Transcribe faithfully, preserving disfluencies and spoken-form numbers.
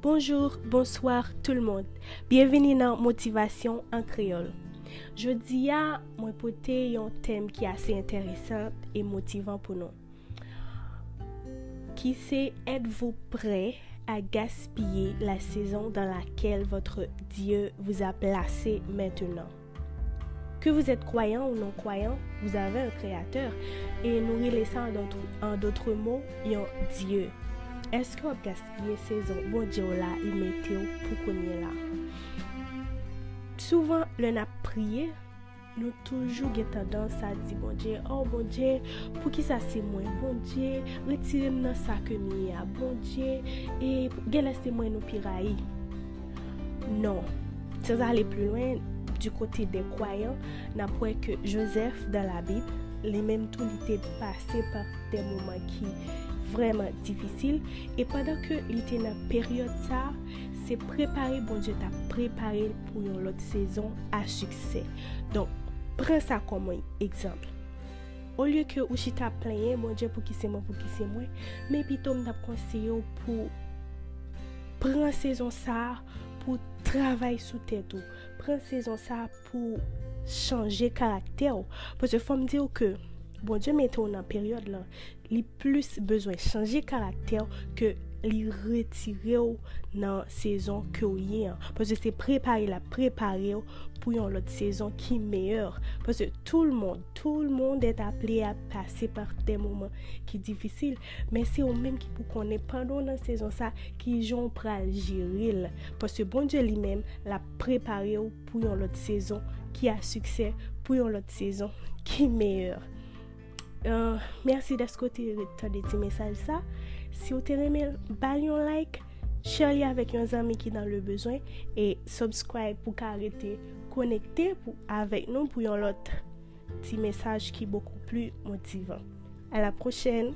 Bonjour, bonsoir tout le monde. Byenvini nan Motivasyon an Kreyòl. Jodi a, mwen pote yon tèm ki ase enteresan e motivan pou nou. Ki se, êtes-vous prêt à gaspiller la saison dans laquelle votre Dieu vous a placé maintenant? Que vous êtes croyant ou non croyant, vous avez un créateur. E nou rele sa, en d'autres, en d'autres mots, yon Dye. Èske w ap gaspiye sezon Bondye w la li mete w pou kounye la? Souvan, lè n ap priye, nou toujou gen tandans a di Bondye, "Oh Bondye, poukisa se mwen? Bondye, retire m nan sa ke m ye a. Bondye, e genlè se mwen nou pi rayi." Non. Sans aller plus loin, du côté des croyants, n ap wè ke Joseph dans la Bible, li menm tou, li te pase pa de moman ki vrèman difisil. E pandan ke li te nan peryòd sa, se prepare Bondye t ap prepare l pou yon lòt sezon a siksè. Donk, pran sa kòm yon egzanp. Olye ke ou chita plenyen Bondye, "Pouki se mwen, pouki se mwen?" Men pito m t ap konseye w pou pran sezon sa a pou travay sou tèt ou. Pran sezon sa a pou chanje karaktè w. Paske fò m di w ke Bondye mete w nan peryòd lan, li plis bezwen chanje karaktè w ke li retire w nan sezon ke w ye an. Paske se prepare l ap prepare w pou yon lòt sezon ki meyè. Paske tout le monde, tout le monde est appelé à passer par des moments ki difisil. Men se ou menm ki pou konnen pandan w nan sezon sa, kijan w pral jere l. Paske Bondye li menm, l ap prepare w pou yon lòt sezon ki a siksè, pou yon lòt sezon ki meyè. Euh, mèsi dèske w te ret tande ti mesaj sa. Si w te renmen l, ba l yon like, share li avèk yon zanmi ki dans le besoin, e subscribe pou w ka rete konekte pou, avèk nou pou yon lòt ti mesaj ki beaucoup plus motivant. À la prochaine!